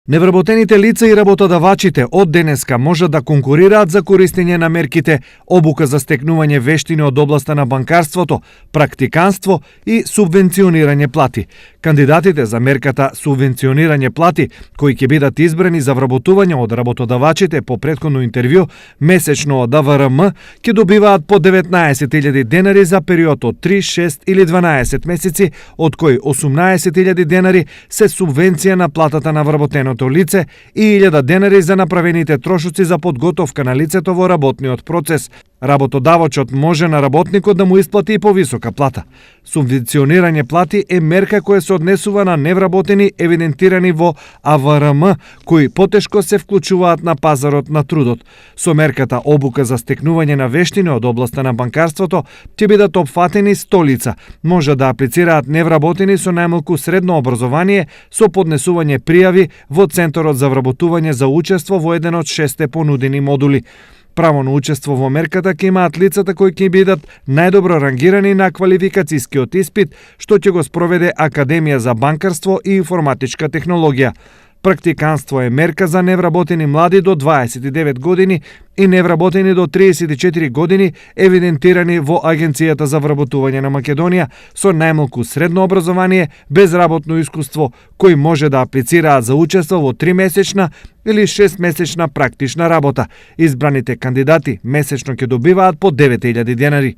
Невработените лица и работодавачите од денеска можат да конкурираат за користење на мерките обука за стекнување вештини од областа на банкарството, практиканство и субвенционирање плати. Кандидатите за мерката субвенционирање плати, кои ќе бидат избрани за вработување од работодавачите по претходно интервју месечно од АВРМ, ќе добиваат по 19.000 денари за период од 3, 6 или 12 месеци, од кои 18.000 денари се субвенција на платата на вработено лице и 1000 денари за направените трошоци за подготовка на лицето во работниот процес. Работодавачот може на работникот да му исплати и повисока плата. Субвенционирање плати е мерка која се однесува на невработени евидентирани во АВРМ, кои потешко се вклучуваат на пазарот на трудот. Со мерката обука за стекнување на вештини од областа на банкарството ќе бидат опфатени 100 лица. Може да аплицираат невработени со најмалку средно образование со поднесување пријави во Центарот за вработување за учество во еден од 6 понудени модули. Право на учество во мерката ќе имаат лицата кои ќе бидат најдобро рангирани на квалификацијскиот испит, што ќе го спроведе Академија за банкарство и информатичка технологија. Практиканство е мерка за невработени млади до 29 години и невработени до 34 години евидентирани во Агенцијата за вработување на Македонија со најмалку средно образование без работно искуство, кои може да аплицираат за учество во 3-месечна или 6-месечна практична работа. Избраните кандидати месечно ќе добиваат по 9.000 денари.